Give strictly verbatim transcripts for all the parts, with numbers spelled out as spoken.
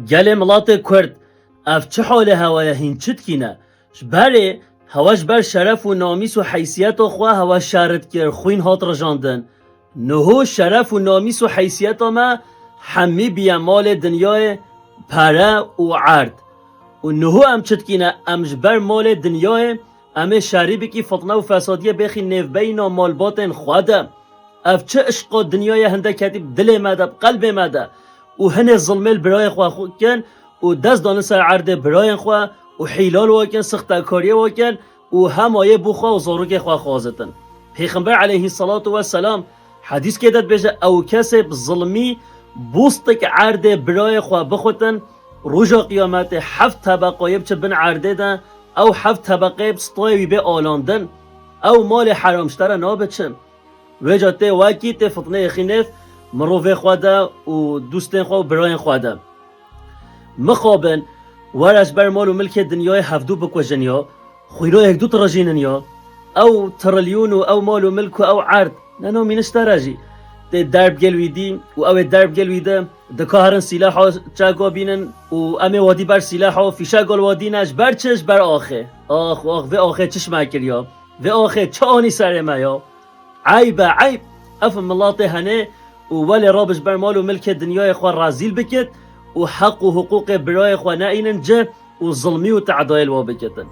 Gelê milatê Kurd, ev çi halê hewa ye, hîn çi dikîne? Ji berê hewa ji ber şeref û namîs û heysiyeta xwe hewa şer dikir, xwîn hat rijandin. Niho şeref û namîs û heysiyeta me hemî biye malê dinyayê, pere û erd. Û niho em çi dikîne? Em ji ber malê dinyayê em ê şerî bikî, fitne û fesadiyê bêxî nêvbeyîna malbatên xwe de. Ev çi işqa dinyayê hinde ketî bi dilê me de, bi qelbê me de? Û hinê zilmê li birayê xwe xwe kin û dest danin ser erdê birayên xwe û hîlal wakin, sixtekariyê wakin û hema yê bo xwe û zarokê xwe xwazitin. Pêxember aleyhisselatu vesselam hedîskê de dibêje, ew kesê bi zilmî bostik erdê birayê xwe bixutin, roja qiyametê heft tebeqayê biçe bin erdê de, ew heft tebeqeyê bi stayê wî bê alandin. Ew malê heram ji te re nabe çi? Vêca tê wekî tê fitneyê xînêv mirovê xwe de û dûstên xwe û birayên xwe de. Mixabin, were ji ber mal û milkê dinyayê hevdû bikujin ya, xwîna yekdû tirijînin ya. Ew trilyon û ew mal û milk û ew erd, ne namîne ji te re jî. Tê derb gel wî dî û ew ê derb gel wî de, dika herin sîlaha çeka bînin û em ê wadî ber sîlaha û fîşeka li wadî ne, ji ber çi? Ji ber axê. Ax, ax, vê axê çi ji me kiriya? Vê axê çi anî serê me ya? Eyb e, eyb! Ev milatê hene û welê rabe ji ber mal û milkê dinyayê xwe rezîl bikit û heq û hiqûqê birayê xwe neînin cih û zilmî û teadayê li we bikitin.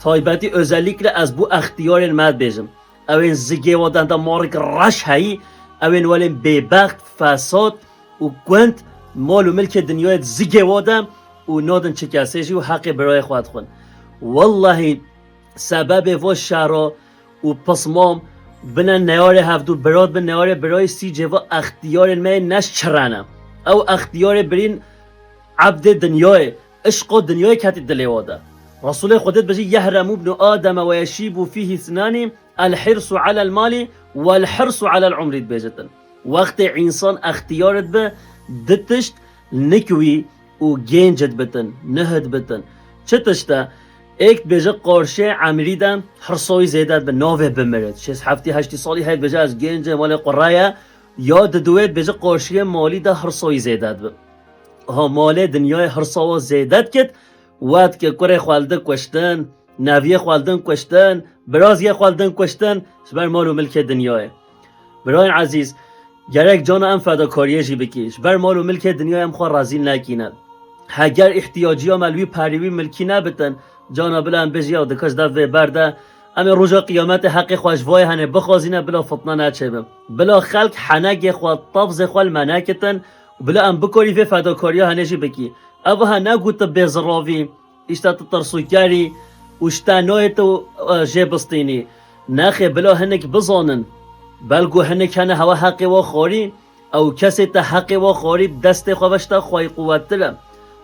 Taybetî özellikle ez bo extiyarên me dibêjim. Ew ên zigê we de henda marek reş heyî, ew ên welên bêbext, fesad û gund mal û milkê dinyayê di zigê we de û nadin çi kesê jî û heqê birayê xwe dixwin. Wellahî sebebê vo şero û pismam bine neyarê hevdû, birat bi neyarê birayê sî cêva extiyarên me yê neş çirene. Ew extiyarê birîn ebdê dinyayê, işqa dinyayê ketî dilê wa de. Resulê Xwedê dibêjî, "Yehremu ibnu Ademe ve yeşîbu fîhî isnanî, el hirsu alel malî vel hirsu alel umrî" dibêjitin. Wextê însan extiyar dibe, di tişt nik wî û gênc dibitin, nih dibitin. Çi tişt e? Êk dibêje qarşiyê emrî de hirsa wî zêde dibe, navê bimirit. Şêst heftî heştî salî heye dibêje, "Ez gênc im, malê qure ye." Ya diduwê dibêje qarşiyê malî de hirsa wî zêde dibe. Aha, malê dinyayê hirsa wa zêde dikit, we dike kurê xwe li din kuştin, neviyê xwe li din kuştin, biraziyê xwe li din kuştin, ji ber mal û milkê dinyayê. Birayên ezîz, gerek cana em fedakariyê jî bikî. Ji ber mal û milkê dinyayê em xwe rezîl nekîne. Heger îhtiyaciya me li wî perî wî milkî nebitin, cana bila em bêjî, ya dika ji dev vê berde, em ê roja qiyametê heqê xwe ji vayê henê bixwazîne, bila fitne neçêbe. Bila xelk henegê xwe, tavzê xwe li me nekitin û bila em bikarî vê fedakariya henê jî bikî. Ev wiha ne ku tu bêziravî, îşte tu tirsûkerî û ji te nayê tu, e, jê bistînî. Nexê, bila hinek bizanin. Belku hinek hene hewa heqê wa xwarî, ew kesê te heqê wa xwarî bi destê xwe ve ji te xwayî quwettir e.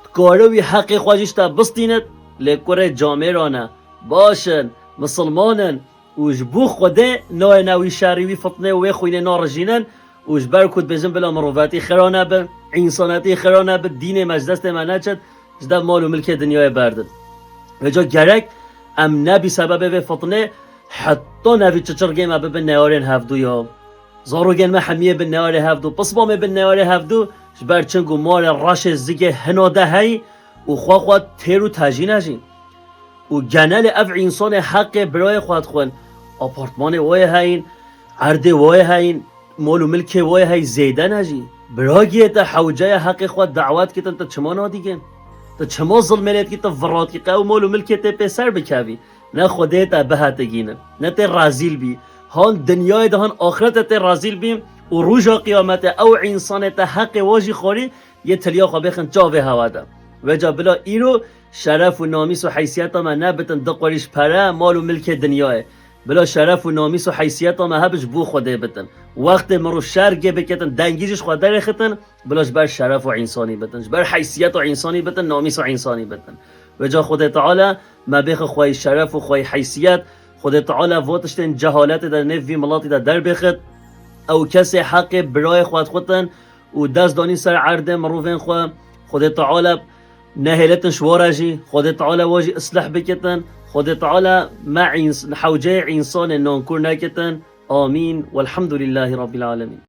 Dikare wî heqê xwe jî ji te bistînit, lê kurê camêran e. Baş in, misilman in û ji bo Xwedê nayêne wî şerî, wî fitnê û wê xwînê narijînin û ji ber ku dibêjin bila mirovetî xira nebe, însanetî xira nebe, dînê me ji destê me neçit, ji dev mal û milkê dinyayê berdin. Vêca gerek em nebî sebebê vê fitnê, heta nevî çiçirgê me bibin neyarên hevdû ya. Zarokên me hemiyê bin neyarê hevdû, pisbamê bin neyarê hevdû, ji ber çing û marê reşê zigê hino de heyî û xwe xwe têr û tejîne jî. Û genelê ev însanê heqê birayê xwe dixwin. Apartmanê wayê heyîn, erdê wayê heyîn, mal û milkê wayê hey zêde ne jî. Biragiyê te hewceye heqê xwe dawet kitin, te çima nadîgê? Te çima zilmê lê dikî, te viratkî qe ew mal û milkê tê pê ser bikevî? Ne Xwedê te bihetigîne, ne tê rezîl bî. Han dinyayê de han axirete tê rezîl bî û roja qiyametê ew însanê te heqê wa jî xwarî yê tiliya xwe bêxin çavê hewa de. Vêca bila îro şeref û namîs û heysiyeta me nebitin di qurîş pere, mal û milkê dinyayê. Bila şeref û namîs û heysiyeta me hebe ji bo Xwedê bitin. Wextê mirov şer gê biketin, dengî jî ji xwe derêxitin, bila ji ber şeref û însanî bitin, ji ber heysiyet û însanî bitin, namîs û însanî bitin. Vêca Xwedê Teala me bêxe xweyî şeref û xweyî heysiyet. Xwedê Teala vo tiştên cehaletê de nêv vî miletî de derbêxit. Ew kesê heqê birayê xwe dixutin û dest danî ser erdê mirovên xwe. Xwedê Teala nehêletin ji wa re jî. Xwedê Teala wa jî islih bikitin. Xwedê Teala me îns-, hewceyê însanê nankor nekitin. Amîn. Welhamdulîllahî Rabbil Alemîn.